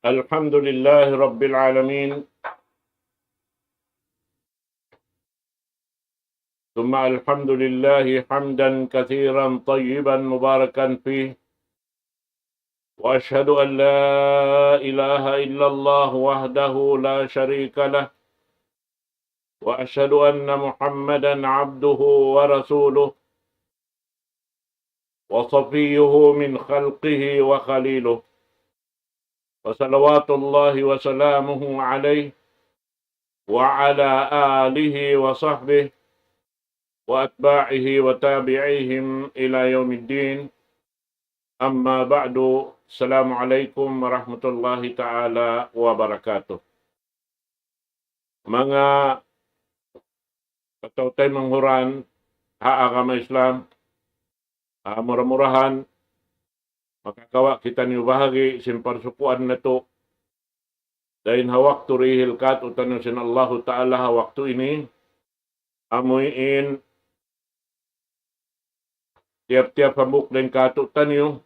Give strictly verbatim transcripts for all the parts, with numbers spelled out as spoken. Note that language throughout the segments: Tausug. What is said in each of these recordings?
الحمد لله رب العالمين. ثم الحمد لله حمدا كثيرا طيبا مباركا فيه. وأشهد أن لا إله إلا الله وحده لا شريك له. وأشهد أن محمدا عبده ورسوله. وصفيه من خلقه وخليله. وصلوات الله وسلامه عليه وعلى آله وصحبه وأتباعه وتابعيهم إلى يوم الدين. أما بعد. السلام عليكم ورحمة الله تعالى وبركاته. Manga kataw-taymanghuran ha agama Islam, ah, mura-murahan makakawa' kitaniyu bahagi' sin parsukuan natu'. Dayn ha waktu dihil kātu'niyu sin Allahu Ta'ala ha waktu ini, amuin tiyap-tiyap hambuuk dayn kātu'niyu,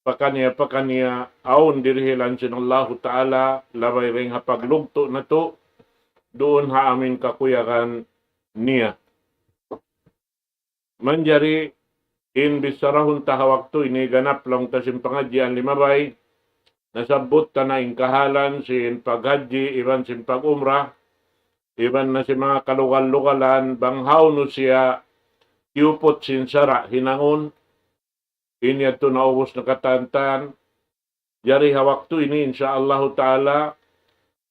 pakaniya-pakaniya awn dirihilan sin Allahu Ta'ala, labay dayn ha paglugtu' natu', duun ha amuin kakuyagan niya. Manjari in bicharahun ta ha waktu ini ganap laung ta sin pangadjian limabay, nasabbut ta na in kahalan sin paghajji iban sin pag-umrah, iban na sin manga kalugal-lugalan, bang hawnu siya tiyuput sin sara' hinangun, in yadtu naubus na katan-katan. Jari ha waktu ini, insya Allahu Ta'ala,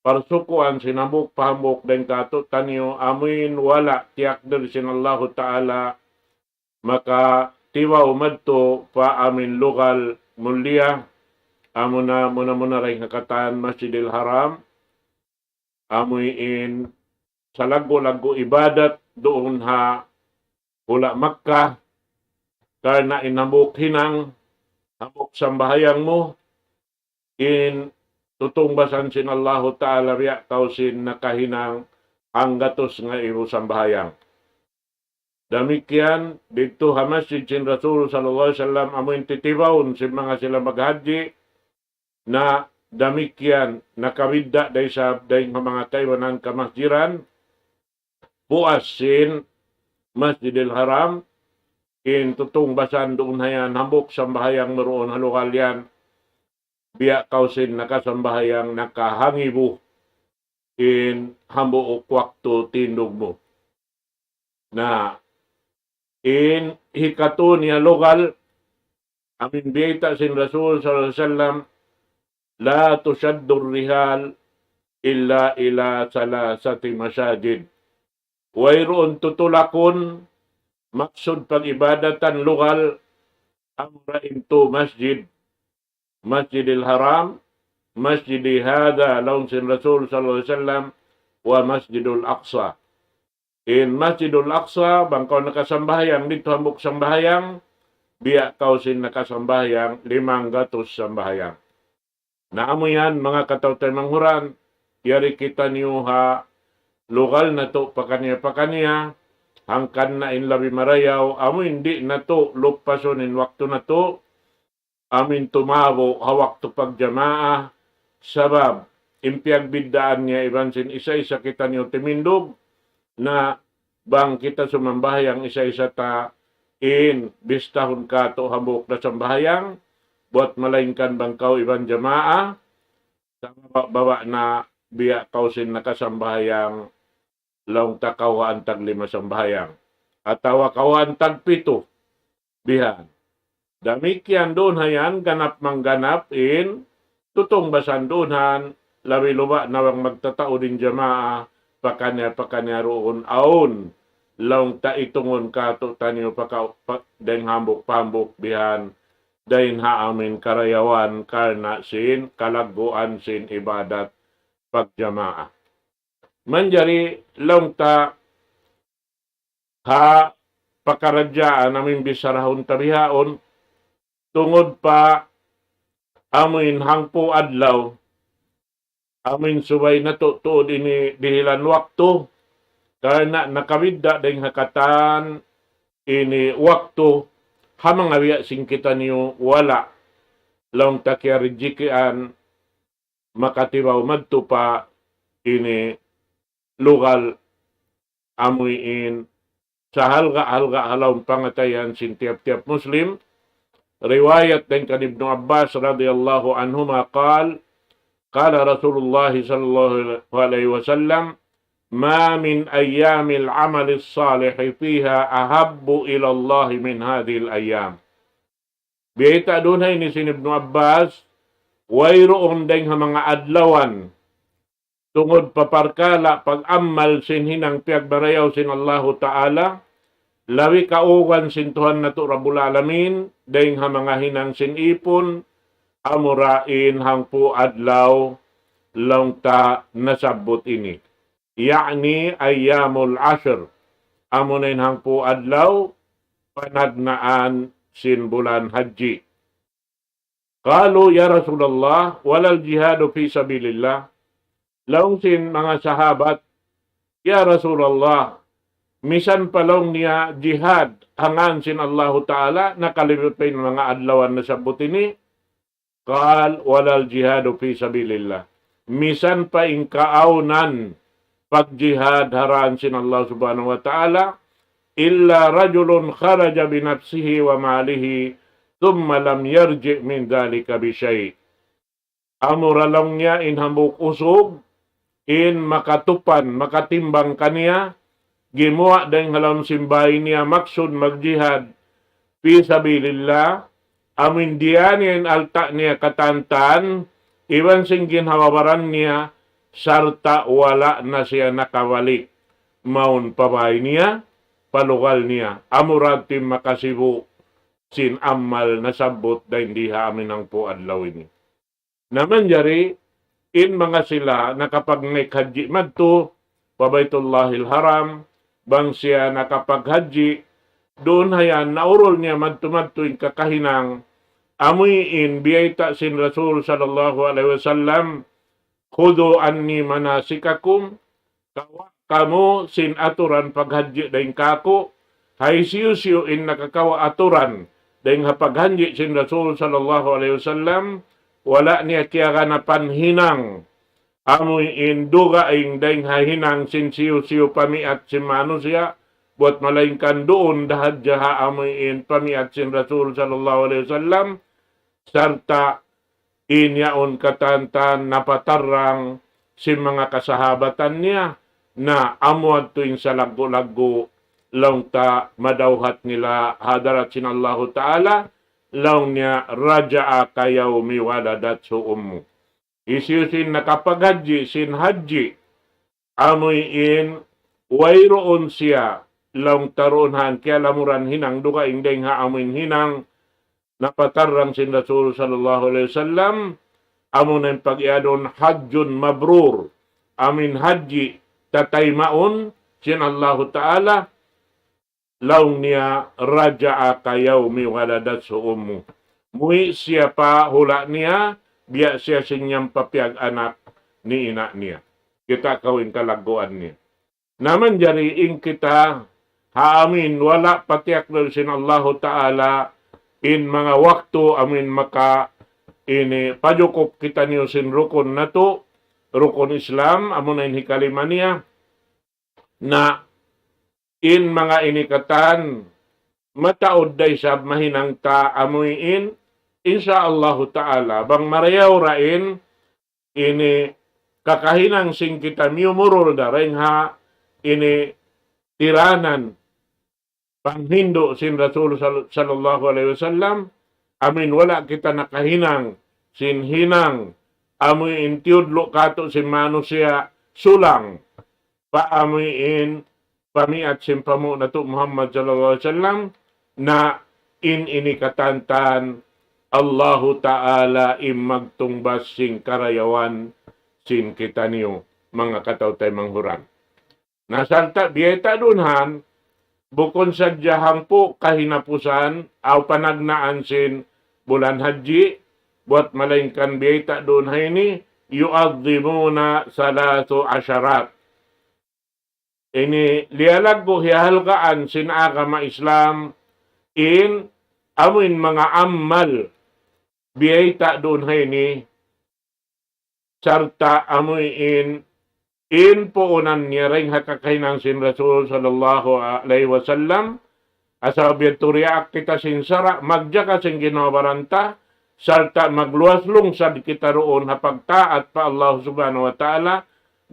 parsukuan sin hambuuk pa hambuuk dayn kātu'niyu, amuin wala' tiyakdir sin Allahu Ta'ala, makatibaw madtu pa amuin lugal mulia, amuna, muna-muna dayn ha katan Masjidil Haram, amuin salaggu'-laggu' ibadat duun ha hula' Makkah, karna' in hambuuk hinang, hambuuk sambahayang mu, in tutungbasan sin Allahu Ta'ala biya' kaw sin nakahinang hanggatus ngaibu sambahayang. Damikkiyan, didtu ha masjid sin Rasul sallallahu alayhi wasallam, amuin titibawun sin manga sila maghajji, na damikkiyan nakabidda' da isab dayn ha manga kaibanan kamasjiran, puas sin Masjidil Haram, in tutungbasan duun ha yan hambuuk sambahayang mu duun ha lugal yan, biya' kaw sin nakasambahayang nakahangibu in hambuuk waktu tindug mu. Na, in hikatu niya lugal, amuin biyayta' sin Rasul sallallahu alayhi wasallam, لا تشد الرحال إلا إلى ثلاثة مساجد. Wayruun tutulakun maksud pag-ibadatan lugal amura in tū masjid, Masjidil Haram, Masjidi hadha, laung sin Rasul sallallahu alayhi wasallam, wa Masjidul Aqsa. In Masjidul Aqsa, bang kaw nakasambahayang didtu hambuuk sambahayang, biya' kaw sin nakasambahayang limanggatus sambahayang. Na amu yan, manga kataw-taymanghuran, yari kitaniyu ha lugal natu' pakaniya-pakaniya, hangkan na in labi marayaw, amu in di' natu' lupasun in waktu natu', amuin tumabu' ha waktu pagjamaa, sabab in piyagbiddaan niya iban sin isa-isa kitaniyu timindug, na bang kita sumambahayang isa-isa ta in bistahun katu' hambuuk da sambahayang, buwat malaingkan bang kaw iban jamaa, sa baba'-baba' na biya' kaw sin nakasambahayang laung ta kawhaan tag lima sambahayang. Atawa kawhaan tag pitu. Bihan. Damikkiyan duun ha yan, ganap mangganap in tutungbasan duun han, labi luba' na bang magtataud in jamaa, pakaniya-pakaniya duun awn laung ta itungun katu'taniyu paka-, pa-, dayng hambuuk-hambuuk bihan, dayn ha amuin karayawan karna' sin kalagguan sin ibadat pagjamaa. Manjari laung ta ha pakaradjaan amuin bicharahun ta bihaun, tungud pa amuin hangpu' adlaw, amuin subay natu' tuud ini dihilan waktu, karna' nakabidda' dayng ha katan ini waktu, ha manga biya' sin kitaniyu wala' laung ta kiyarijikian, makatibaw madtu pa ini lugal amuin sahalga'-halga' ha lawm pangatayan sin tiyap-tiyap Muslim. Riwayat dayn kan Ibnu Abbas radiyallahu anhuma qal, قال رسول الله صلى الله عليه وسلم: ما من أيام العمل الصالح فيها أحب إلى الله من هذه الأيام. Biyayta' duun ha ini sin Ibnu Abbas, wayruun dayn ha manga adlawan tungud pa parkala' pag-amal sin hinang piyagmarayaw sin Allahu Ta'ala, labi kaugan sin Tuhan natu' Rabbul Alamin, dayn ha manga hinang sin ipun, amura in hangpu' adlaw laung ta nasabbut ini. Ya'ni ayyamul ashr. Amuna in hangpu' adlaw panagnaan sin bulan Hajji. قالوا يا رسول الله ولا الجهاد في سبيل الله. Laung sin manga sahabat, "Ya Rasulullah, misan pa laung niya jihad ha ngan sin Allahu Ta'ala, nakalibut pa in manga adlawan nasabbut ini." قال: ولا الجهاد في سبيل الله. Misan pa in kaawnan pagjihad ha dān sin Allah Subhanahu wa Ta'ala, إلا رجل خرج بنفسه وماله ثم لم يرجع من ذلك بشيء. Amura laung niya in hambuuk usug, in makatupan, makatimbang kaniya, gimuwa' dayn ha lawm sin bāy niya maksud magjihad fi sabilillah, amuin diyā niya in alta' niya katantan, iban sin ginhawa-baran niya, sarta' wala' na siya nakabalik mawn pa bāy niya, pa lugal niya, amura in makasibu' sin amal nasabbut dayn di ha amuin hangpu' adlaw ini. Na manjari, in manga sila nakapagnaik hajji madtu pa Baitullahil Haram, bang siya nakapaghajji, duun hayan naurul niya madtu-madtu in kakahinang, amuin biyayta' sin Rasul sallallahu alayhi wasallam, خذوا عني مناسككم, kawa' kamu sin aturan paghajji dayn kāku', hisiyu-siyu in nakakawa' aturan dayn ha paghajji sin Rasul sallallahu alayhi wasallam, wala' niya kiyaganapan hinang, amuin dugaing dayn ha hinang sin hisiyu-siyu pamiat sin manusiya', buwat malaingkan duun da hadja ha amuin pamiat sin Rasul sallallahu alayhi wasallam, sarta' in yaun katantan napatarrang sin manga kasahabatan niya, na amu yadtu in salaggu'-laggu' laung ta madawhat nila ha hadarat sin Allahu Ta'ala, laung niya, رجع كيوم ولدته أمه. Hisiyu-siyu in nakapaghajji sin hajji, amuin wayruun siya laung ta duun han kiyalamuran hinang dugaing dayn ha amuin hinang napatarrang sin Rasul sallallahu alayhi wasallam, amuna in pag-iyanun hajjun mabrur, amuin hajji tataymaun sin Allahu Ta'ala, laung niya, رجع كيوم ولدته أمه. Muwi' siya pa hula' niya, biya' siya sin nyampa piyag-anak ni ina' niya. Kita' kaw in kalagguan niya. Na manjari in kita ha amuin wala' patiyakdir sin Allahu Ta'ala in manga waktu amuin maka ini pajukup kitaniyu sin rukun natu', rukun Islam, amuna in hikalima niya, na in manga ini katan mataud da isab mahinang ta amuin, insya Allahu Ta'ala, bang marayaw ra in ini kakahinang sin kita miyumurul da dayn ha ini tiranan panghindu' sin Rasul sal-, sallallahu alayhi wasallam, amuin wala' kita nakahinang sin hinang, amuin tiyudlu' kātu' sin manusiya' sulang, pa amuin pamiat sin panghu' natu' Muhammad sallallahu alayhi wasallam, na in ini katantan Allahu Ta'ala in magtungbas sin karayawan sin kitaniyu, manga kataw-taymanghuran. Na sarta' biyayta' duun han, bukun sadja hangpu' kahinapusan, aw panagnaan sin bulan hajji, buwat malaingkan biyayta' duun ha ini, يعظمون ثلاث عشرات. Ini liyalaggu' hiyahalgaan sin agama Islam, in amuin manga amal biyayta' duun ha ini, sarta' amuin in puunan niya dayn ha kakahinang sin Rasul sallallahu alayhi wasallam, asal biya' tu diyaak kita sin sara', magjaga sin ginhawa-baran ta, sarta' magluwas lungsad kita duun ha pagtaat pa Allah subhanahu wa ta'ala,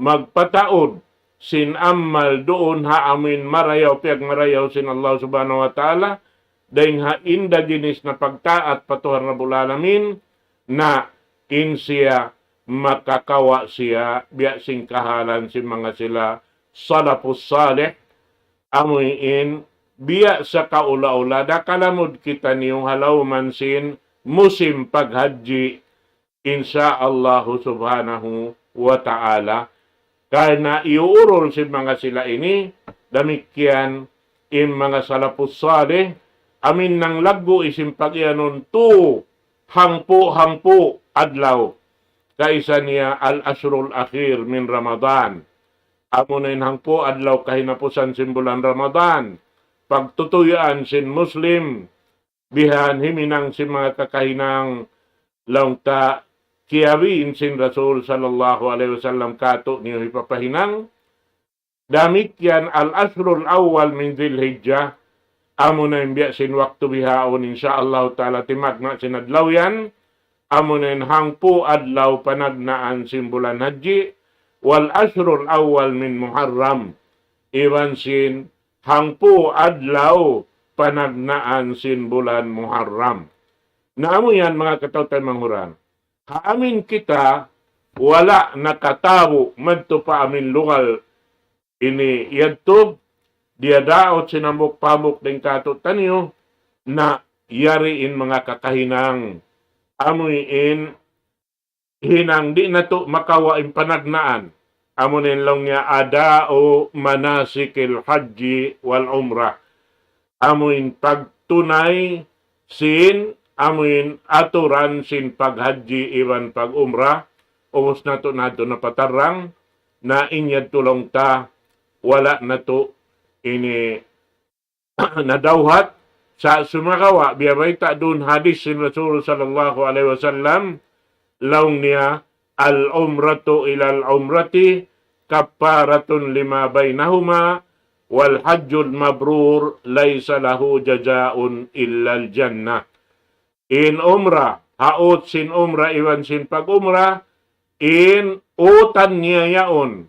magpataud sin amal duun ha amuin marayaw, piyagmarayaw sin Allah subhanahu wa ta'ala, dayn ha indaginis na pagtaat pa Tuhan Rabbul Alamin, na in siya makakawa' siya biya' sin kahalan sin manga sila salafus salih, amuin biya' sa kaula-ula da kalamud kitaniyu ha lawm sin musim paghajji, insya Allahu subhanahu wa ta'ala. Karna' iyuurul sin manga sila ini, damikkiyan in manga salafus salih, amuin nanglaggu' sin pagiyanun tu hangpu'-hangpu' adlaw. Kaisa niya al-ashrul akhir min Ramadan. Amuna in hangpu' adlaw kahinapusan sin bulan Ramadan. Pagtutuyuan sin Muslim, bihan himinang sin manga kakahinang laung ta kiyawiin sin Rasul sallallahu alayhi wasallam kātu'niyu hipapahinang. Damikkiyan al-ashrul awwal min Dhil Hijjah, amuna in biya' sin waktu bihaun, insya Allah ta'ala, timagna' sin adlaw yan, amuna in hangpu' adlaw panagnaan sin bulan hajji, wal ashrul awwal min Muharram, iban sin hangpu' adlaw panagnaan sin bulan Muharram. Na amu yan, manga kataw-taymanghuran. Ha amin kita, wala' nakatabu' madtu pa amin lugal ini yadtu, diyadaut sin hambuuk-hambuuk dayn kātu'niyu, na yari in manga kakahinang. Amuin hinang di' natu' makawa' in panagnaan. Amuin laung niya ada'u manasikil hajji wal umrah. Amuin pagtunay sin, amuin aturan sin paghajji iban pag-umrah, ubus natu' na yadtu napatarrang, na in yadtu laung ta, wala' natu' ini nadawhat, sa' sumagawa', biya' bayta' duun hadis sin Rasul sallallahu alayhi wasallam, laung niya, العمرة إلى العمرة كفارة لما بينهما والحج المبرور ليس له جزاء إلا الجنة. In umrah, ha ut sin umrah iban sin pag-umrah, in utan niya yaun.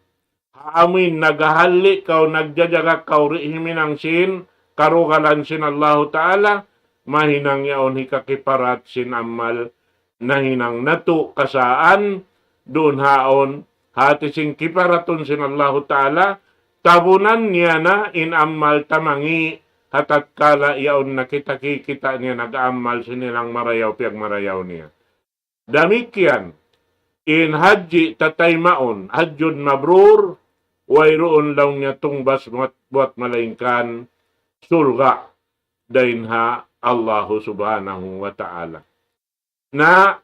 Ha amuin naghahalli' kaw, nagjajaga kaw di' himinang sin karugalan sin Allahu Ta'ala, mahinang yaun hikakiparat sin amal nahinang natu' kasaan, duun haun, hati sin kiparatun sin Allahu Ta'ala, tabunan niya na in amal ta mangi', ha tatkala yaun na kita kikita' niya nag-amal sin ilang marayaw, piyagmarayaw niya. Damikkiyan, in hajji tataymaun, hajjun mabrur, wayruun laung niya tungbas buwat, buwat malaingkan surga' dayn ha Allahu Subhanahu wa Ta'ala. Na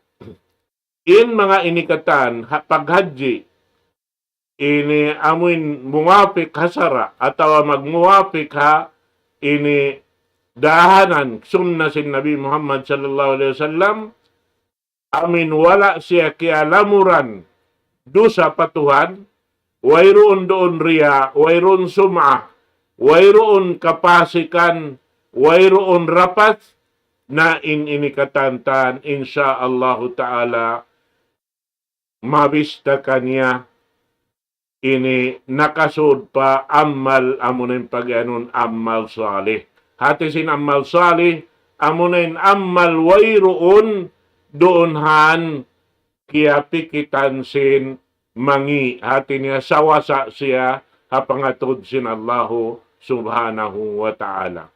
in manga ini katan, ha, paghajji, ini amuin muwafiq ha sara' atawa magmuwafiq ha ini dahanan sunna sin Nabi Muhammad sallallahu alayhi wasallam, amuin wala' siya kiyalamuran dusa pa Tuhan, wayruun duun riya, wayruun sum'ah, wayruun kapasikan, wayruun rapas, na in ini katan, insya Allahu Ta'ala, mabista kaniya ini nakasud pa amal amuna in pagiyanun amal salih. Hati sin amal salih, amuna in amal wayruun duun han kiyapikitan sin mangi', hati niya sawasa siya ha pangatud sin Allahu Subhanahu wa Ta'ala.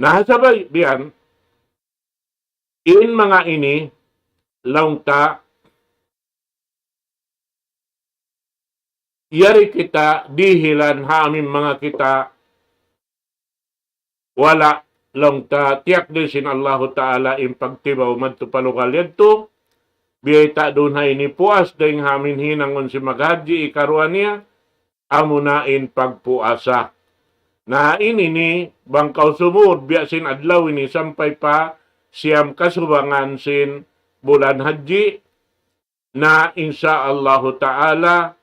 Na, ha sabab yan, in manga ini, laung ta, yari kita dihilan ha amin manga kita, wala' laung ta tiyakdir sin Allahu Ta'ala in pagtibaw madtu pa lugal yadtu, biyayta' duun ha ini puas dayn ha amin hinangun sin maghajji ikaruwa niya, amuna in pagpuasa. Na ini ini bang kaw sumud biya' sin adlaw ini sampay pa siyam kasubangan sin bulan hajji, Na insya Allahu ta'ala,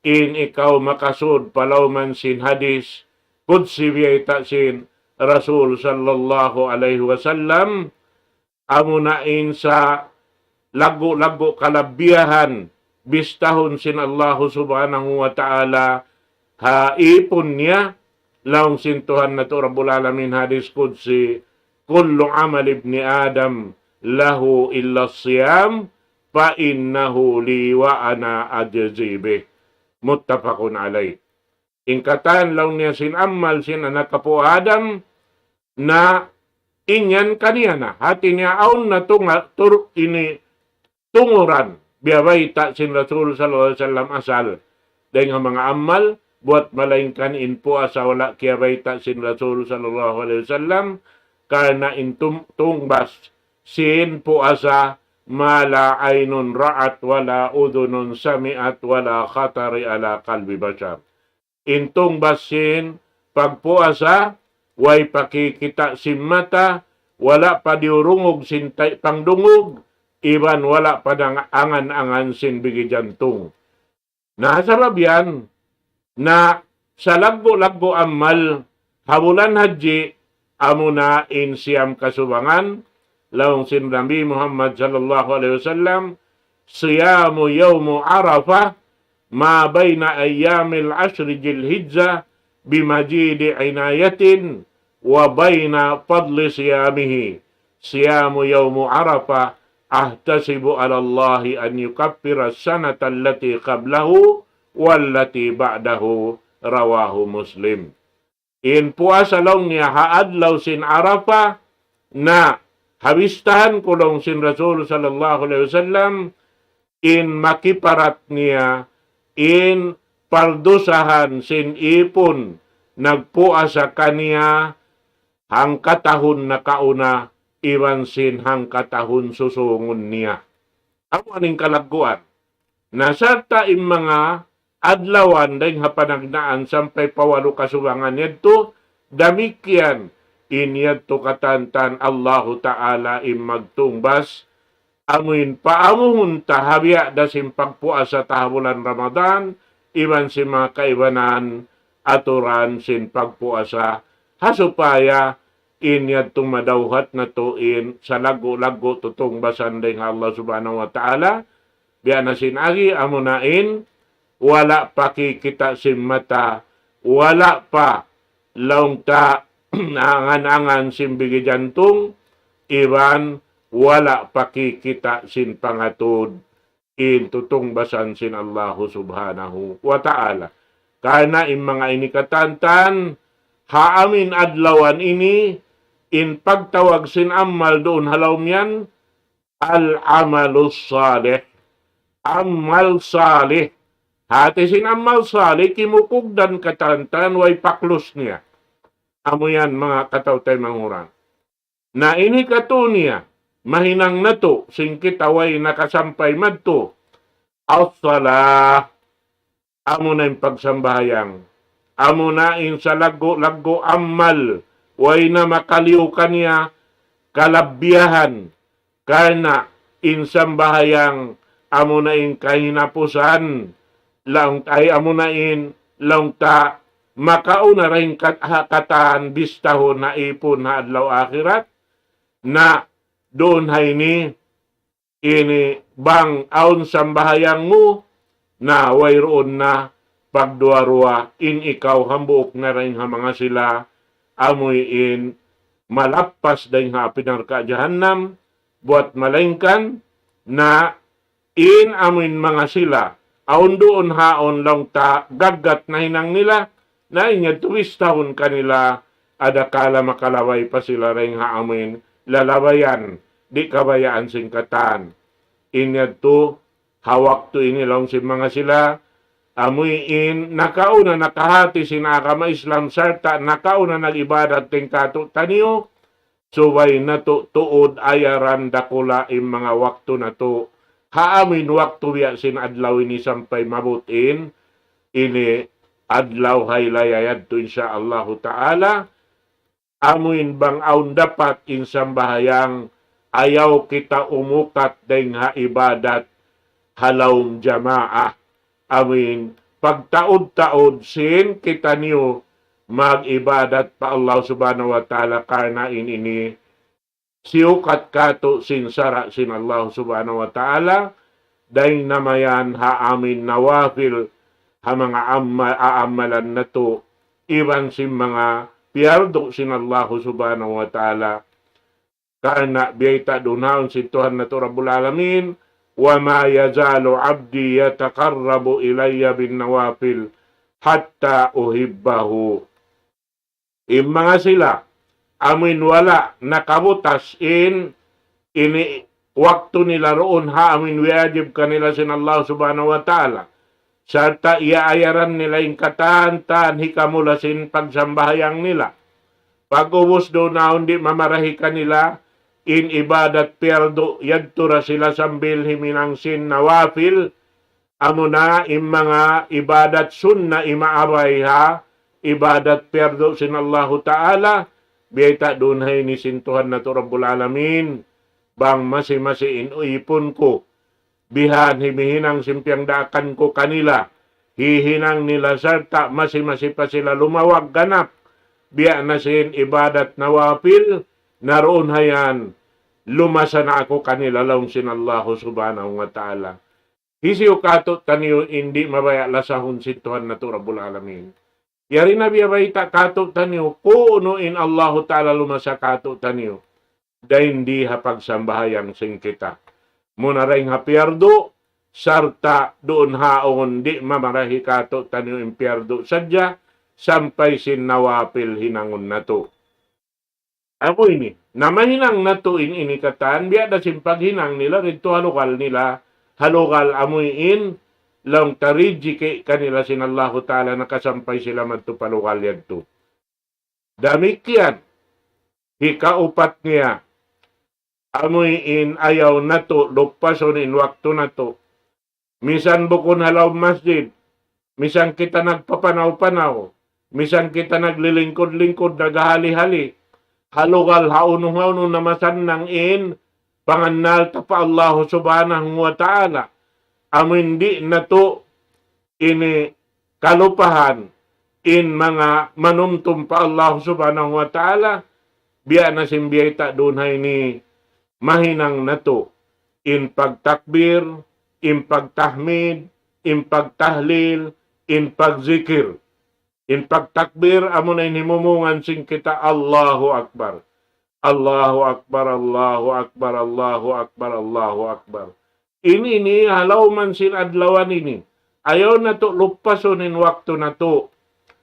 in ikaw makasud pa lawm sin hadis qudsi biyayta' sin Rasul sallallahu alayhi wasallam, amuna in sa laggu'-laggu' kalabbiyahan bistahun sin Allahu subhanahu wa ta'ala ha ipun niya, laung sin Tuhan natu' Rabbul Alamin hadis qudsi, كل عمل ابن آدم له إلا الصيام فإنه لي وأنا أجزي به. متفق عليه. In katan laung niya sin amal sin anak apu' Adam, na in yan kaniya na. Hati niya awn na tunga-, tur-, ini tunguran, biyabayta' sin Rasul sallallahu alayhi wasallam asal. Dayn ha manga amal, buwat malaingkan in puasa wala' kiyabayta' sin Rasul sallallahu alayhi wasallam, karna' in tum-, tungbas sin puasa ما لا عين رأت ولا أذن سمعت ولا خطر على قلب بشر. In tungbas sin pagpuasa, way pa kikita' sin mata, wala' pa diyurungug sin tay-, pangdungug, iban wala' pa dang-, angan-angan sin bigi jantung. Na sabab yan, na sa laggu'-laggu' amal ha bulan Hajji, amuna in siyam kasubangan, laung sin Nabi Muhammad sallallahu alayhi wasallam, صيام يوم عرفة ما بين أيام العشر ذي الحجة بمزيد عناية وبين فضل صيامه. صيام يوم عرفة أحتسب على الله أن يكفر السنة التي قبله والتي بعده. رواه مسلم. In puasa laung niya ha adlaw sin Arafah, na ha bistahan ku laung sin Rasul sallallahu alayhi wasallam, in makiparat niya, in pardusahan sin ipun nagpuasa kaniya hangkatahun nakauna iban sin hangkatahun susungun niya. Amu in kalagguan. Na sarta' in manga adlawan dayn ha panagnaan sampay pa walu kasubangan yadtu, damikkiyan in yadtu katantan Allahu Ta'ala in magtungbas, amuin paamuhun ta ha biya' da sin pagpuasa ta ha bulan Ramadan, iban sin manga kaibanan aturan sin pagpuasa, ha supaya in yadtu madawhat natu' in salaggu'-laggu' tutungbasan dayn ha Allah Subhanahu wa Ta'ala, biya' na sin agi, amuna in, wala' pa kikita' sin mata, wala' pa laung ta angan-angan sin bigi jantung, iban wala' pa kikita' sin pangatud in tutungbasan sin Allahu Subhanahu wa Ta'ala. Karna' in manga ini katantan, ha amin adlawan ini, in pagtawag sin amal duun ha lawm yan, العمل الصالح. Amal salih. Hati sin amal salih, kimukugdan katantan way paklus niya. Amu yan manga kataw-taymanghuran. Na ini katu' niya, mahinang natu', sin kita way nakasampay madtu. As-salah. Amuna in pagsambahayang. Amuna in salaggu'-laggu' amal. Way na makaliyu kaniya kalabbiyahan. Karna' in sambahayang amuna in kahinapusan. Laung ta, ay amuna in laung ta makauna dayn kat-, ha katan bistahun ha ipun ha adlaw akhirat. Na duun ha ini ini bang awn sambahayang mu, na wayruun na pagduwa-ruwa in ikaw hambuuk na dayn ha manga sila, amuin malappas dayn ha api narka' jahannam, buwat malaingkan na in amuin manga sila, awn duun ha awn laung ta gaggat na hinang nila, na in yadtu bistahun kanila, adakala makalabay pa sila dayn ha amuin lalabayan, di' kabayaan sin katan. In yadtu, ha waktu ini laung sin manga sila, amuin nakauna nakahati sin agama Islam sarta' nakauna nag-ibadat dayn kātu'niyu, subay natu' tuud ayaran dakula' in manga waktu natu'. Ha amuin waktu biya' sin adlaw ini sampay maabut in ini adlaw haylaya yadtu, insya Allahu Ta'ala. Amuin bang awn dapat in sambahayang, ayaw kita umukat dayn ha ibadat. ha lawm jamaa. Amuin pagtaud-taud sin kitaniyu mag-ibadat pa Allah Subhanahu wa Ta'ala karna' in ini siyukat katu' sin sara' sin Allah Subhanahu wa Ta'ala, dayn na mayan ha amuin nawafil, ha manga amma-, aamalan natu', iban sin manga piyardu sin Allah Subhanahu wa Ta'ala. Karna' biyayta' duun haun sin Tuhan natu' Rabbul Alamin, وما يزال عبدي يتقرب إلي بالنوافل حتى أحبه. In manga sila, amuin wala' nakabutas in ini waktu nila duun ha amuin wiyajib kanila sin Allah Subhanahu wa Ta'ala. Sarta' iyaayaran nila in katan-katan hikamula sin pagsambahayang nila. Pag'ubus duun na di' mamarahi kanila in ibadat piyardu, yadtu da sila sambil himinang sin nawafil, amuna in manga ibadat sunna imaabay ha ibadat piyardu sin Allahu Ta'ala, biyayta' duun ha ini sin Tuhan natu' Rabbul Alamin, bang masi-masi in ipun ku, bihan himihinang sin piyangdaakan ku kanila, hihinang nila sarta' masi-masi pa sila lumawag ganap, biya' na sin ibadat nawafil, na duun ha yan, lumasa na aku kanila laung sin Allahu Subhanahu wa Ta'ala. Hisiyu katu' taniyu in di' mabaya' lasahun sin Tuhan natu' Rabbul Alamin. Yari na biya' bayta' katu' taniyu, kunu' in Allahu Ta'ala lumasa katu' taniyu. Dayn di ha pagsambahayang sin kita. Muna dayn ha piyardu, sarta' duun haun di' mamarahi katu' taniyu in piyardu sadja, sampay sin nawafil hinangun natu'. Amu ini, na mahinang natu' in ini katan, biya' da sin paghinang nila, didtu ha lugal nila, ha lugal amu in, laung ta rijiki' kanila sin Allahu Ta'ala nakasampay sila madtu pa lugal yadtu. Damikkiyan, hikaupat niya, amu in ayaw natu', lupasun in waktu natu'. Misan bukun ha lawm masjid, misan kita nagpapanaw-panaw, misan kita naglilingkud-lingkud, naghahali-hali, ha lugal ha unu-unu na masannang in pangannal ta pa Allahu Subhanahu wa Ta'ala. Amu in di' natu' ini kalupahan in manga manumtum pa Allahu Subhanahu wa Ta'ala, biya' na sin biyayta' duun ha ini mahinang natu'. In pagtakbir, in pagtahmid, in pagtahlil, in pagzikir. In pagtakbir, amuna in himumungan sin kita, Allahu Akbar. Allahu Akbar, Allahu Akbar, Allahu Akbar, Allahu Akbar. Ini, ini, ha lawm sin adlaw ini. Ayaw natu' lupasun in waktu natu'.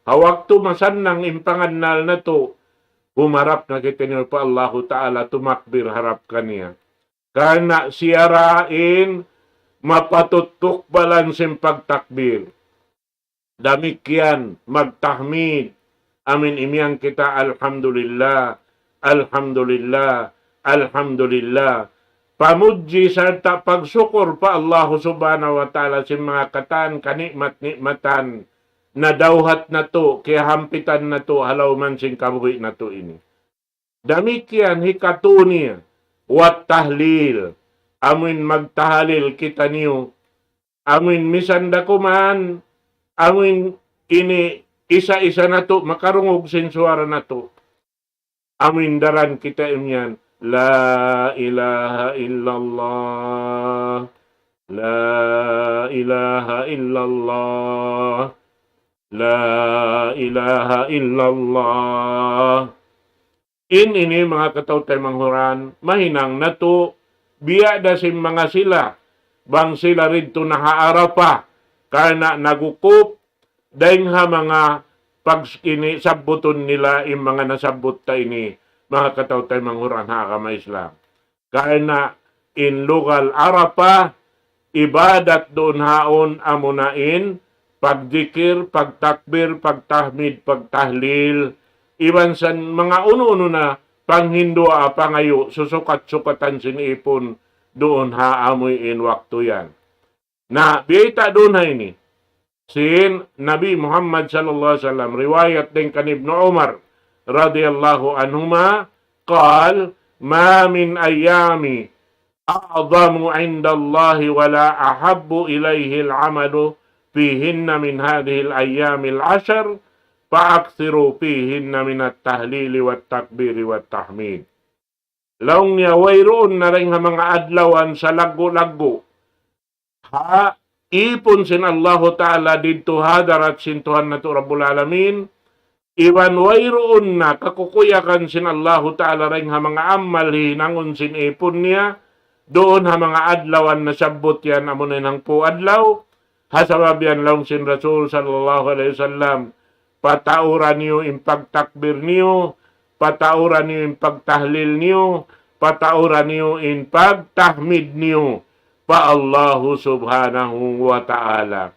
Ha waktu masannang in pangannal natu', humarap na kitaniyu pa Allahu Ta'ala, tumakbir harap kaniya. Karna' siya ra in mapatut tukbalan sin pagtakbir. Damikkiyan magtahmid. Amu in imiyan kita, Alhamdulillah, Alhamdulillah, Alhamdulillah. Pamudji sarta' pagsukur pa Allahu Subhanahu wa Ta'ala sin manga katan kanikmat-nikmatan na dawhat natu', kiyahampitan natu', ha lawm sin kabuhi' natu' ini. Damikkiyan hikatu niya, wat tahlil, amu in magtahalil kitaniyu, amu in misan da kuman, amu in ini isa-isa natu' makarungug sin suwara natu'. Amu in daran kita imiyan, لا إله إلا الله، لا إله إلا الله، لا إله إلا الله. In ini manga kataw-taymanghuran, mahinang natu', biya' da sin manga sila, bang sila didtu na ha Arafah, karna' nagwukuf, dayn ha manga pag-, ini, sabbutun nila in manga nasabbut ta ini, manga kataw-taymanghuran ha agama Islam. Karna' in lugal Arafah, ibadat duun haun amuna in pagdikir, pagtakbir, pagtahmid, pagtahlil, iban sin manga unu-unu na panghinduwaa, pangayu', susukat-sukatan sin ipun duun ha amu in waktu yan. Na, biyayta' duun ha ini sin Nabi Muhammad sallallahu alayhi wasallam, riwayat dayn kan Ibnu Umar radiyallahu anhuma, قال: ما من أيام أعظم عند الله ولا أحب إليه العمل فيهن من هذه الأيام العشر، فأكثروا فيهن من التهليل والتكبير والتحميد. Laung niya, wayruun na dayn ha manga adlawan salaggu'-laggu' ha ipun sin Allahu Ta'ala didtu ha hadarat sin Tuhan natu' Rabbul Alamin, iban wayruun na kakukuyagan sin Allahu Ta'ala dayn ha manga amal hinangun sin ipun niya, duun ha manga adlawan nasabbut yan, amuna in hangpu' adlaw. Ha sabab yan laung sin Rasul sallallahu alayhi wasallam, patauran niyu in pagtakbir niyu, patauran niyu in pagtahlil niyu, patauran niyu in pagtahmid niyu pa Allahu Subhanahu wa Ta'ala.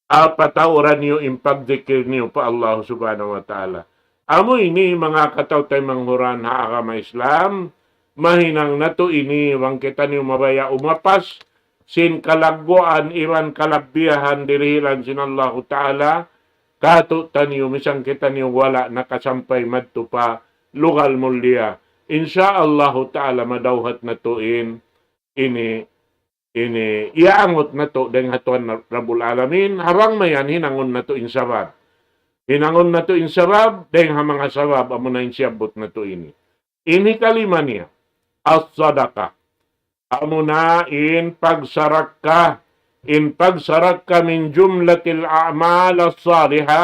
Ah, patauran niyu in pagdikir niyu pa Allahu Subhanahu wa Ta'ala. Amu ini manga kataw-taymanghuran ha agama Islam, mahinang natu' ini, bang kitaniyu mabaya' umapas sin kalagguan iban kalabbihan dirihilan sin Allahu Ta'ala, katu'taniyu, misan kitaniyu wala' nakasampay madtu pa lugal mulia. Insya Allahu Ta'ala, madawhat natu' in, ini, ini, iyaangut natu' dayn ha Tuhan Rabbul Alamin, ha bang mayan hinangun natu' in sabab. Hinangun natu' in sabab, dayn ha manga sabab, amuna in siyabbut natu' ini. In hikalima niya, as-sadaqah. Amuna in pagsarakka, in pagsarakka من جملة الأعمال الصالحة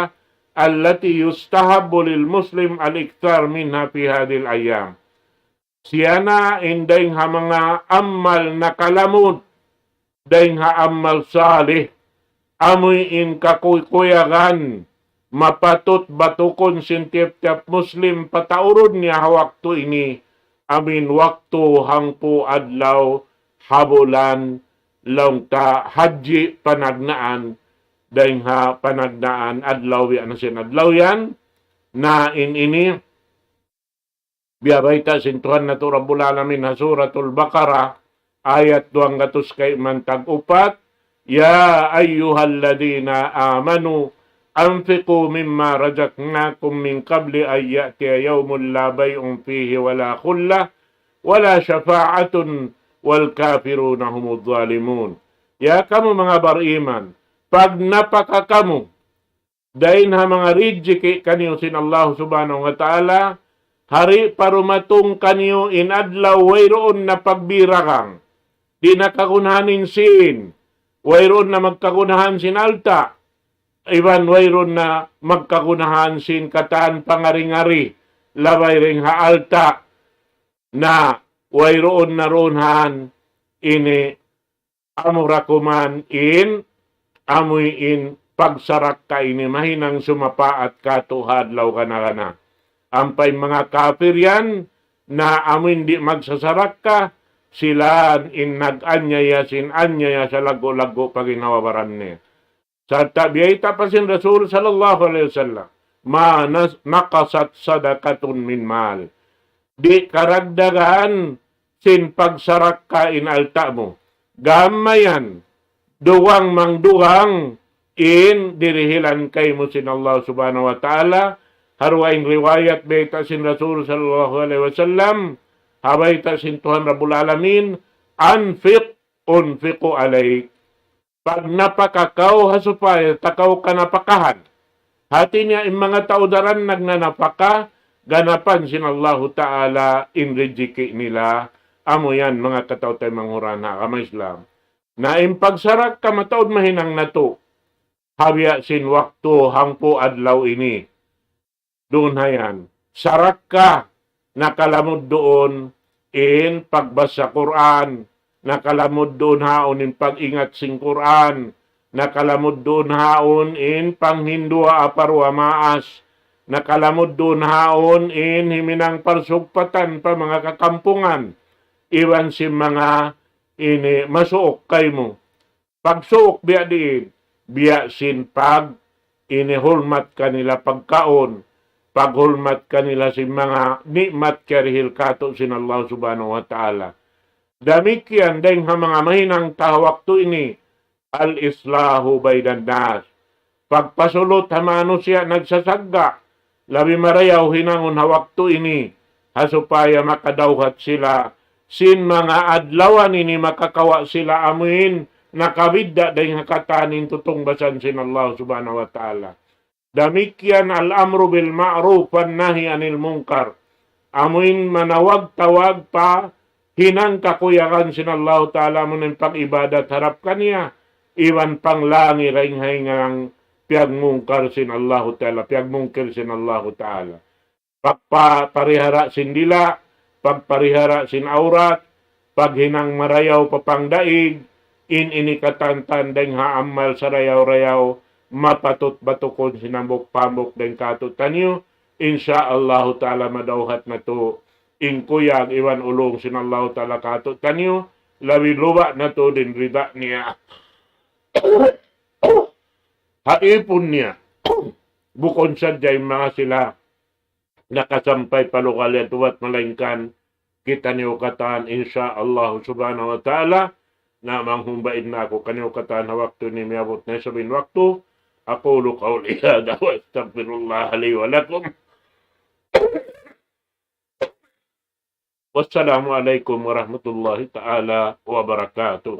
التي يستحب للمسلم الإكثار منها في هذه الأيام. Siya na in dayn ha manga amal nakalamud, dayn ha amal salih, amuin kakuy-kuyagan, mapatut batukun sin tiyap-tiyap Muslim pataurun niya ha waktu ini, amuin waktu hangpu' adlaw ha bulan, laung ta Hadji panagnaan, dayn ha panagnaan adlaw, biya' na sin adlaw yan, na in ini, biya' bayta' sin Tuhan natu' Rabbul Alamin ha Suratul Baqarah, ayat duwanggatus kayman tag-upat, يا أيها الذين آمنوا أنفقوا مما رزقناكم من قبل أن يأتي يوم لا بيع فيه ولا خلة ولا شفاعة والكافرون هم الظالمون. Ya kamu manga bariman, pagnapaka kamu dayn ha manga rijiki' kaniyu sin Allah Subhanahu wa Ta'ala, hari pa dumatung kaniyu in adlaw wayruun na pagbiragang, di' na kagunahan in sīn, wayruun na magkagunahan sin alta', iban wayruun na magkagunahan sin katan pangari-ngari, labay dayn ha alta', na wayruun na duun han ini amura kuman in, amuin pagsarakka ini mahinang sumapaat katu' ha adlaw gana-gana. Ampa in manga kapir yan, na amuin di' magsasarakka, sila in nag-anyaya sin anyaya salaggu'-laggu' pa ginhawa-baran niya. Sarta' biyayta' pa sin Rasul sallallahu alayhi wasallam, ما نس-، نقصت صدقة من مال. Di' karagdagan sin pagsarakka in alta' mu. Gam mayan, dugang mangdugang in dirihilan kaymu sin Allah Subhanahu wa Ta'ala. Ha duwa in riwayat bayta' sin Rasul sallallahu alayhi wasallam, ha bayta' sin Tuhan Rabbul Alamin, أنفق أنفق عليك. Pagnapaka kaw ha supaya ta kaw kanapakahan. Hati niya in manga tau daran nagnanapaka, ganapan sin Allahu Ta'ala in rijiki' nila, amu yan manga kataw-taymanghuran ha agama Islam. Na in pagsarakka mataud mahinang natu', ha biya' sin waktu hangpu' adlaw ini. Duun ha yan. Sarakka, nakalamud duun in pagbasa Qur'an, nakalamud duun haun in pag-ingat sin Qur'an, nakalamud duun haun in panghinduwaa pa duwa maas, nakalamud duun haun in himinang parsugpatan pa manga kakampungan, iban sin manga ini masuuk kaymu. Pagsuuk biya' diin, biya' sin pag-, ini hulmat kanila pagkaun, paghulmat kanila sin manga ni'mat kiyarihil katu' sin Allah Subhanahu wa Ta'ala. Damikkiyan dayn ha manga mahinang ta ha waktu ini, الإصلاح بين الناس. Pagpasulut ha manusiya' nagsasagga', labi marayaw hinangun ha waktu ini, ha supaya makadawhat sila sin manga adlawan ini makakawa' sila amuin nakabidda' dayn ha katan in tutungbasan sin Allah Subhanahu wa Ta'ala. Damikkiyan al-amru bil ma'ruf wan nahi anil munkar. Amuin manawag-tawag pa hinang kakuyagan sin Allahu Ta'ala amun in pag-ibadat harap kaniya, iban panglangi dayn ha hinang piyagmungkar sin Allahu Ta'ala, piyagmungkir sin Allahu Ta'ala. Pagpa-, parihara sin dila', pagparihara sin awrat, paghinang marayaw pa pangdaig, in ini katan-katan dayn ha amal sarayaw-rayaw, mapatut batukun sin hambuuk-hambuuk dayn kātu'niyu, insya Allahu Ta'ala madawhat natu', in kuyag iban ulung sin Allahu Ta'ala kātu'niyu, labi luba' natu' dayn rida niya. Ha ipun niya, bukun sadja in manga sila nakasampay pa lugal yadtu, bat malaingkan kitaniyu katan, insya Allah Subhanahu wa Ta'ala, na manghumba in aku kaniyu katan ha waktu ini miyabut na isab in waktu. أقول قولي هذا وأستغفر الله لي ولكم. والسلام عليكم ورحمة الله تعالى وبركاته.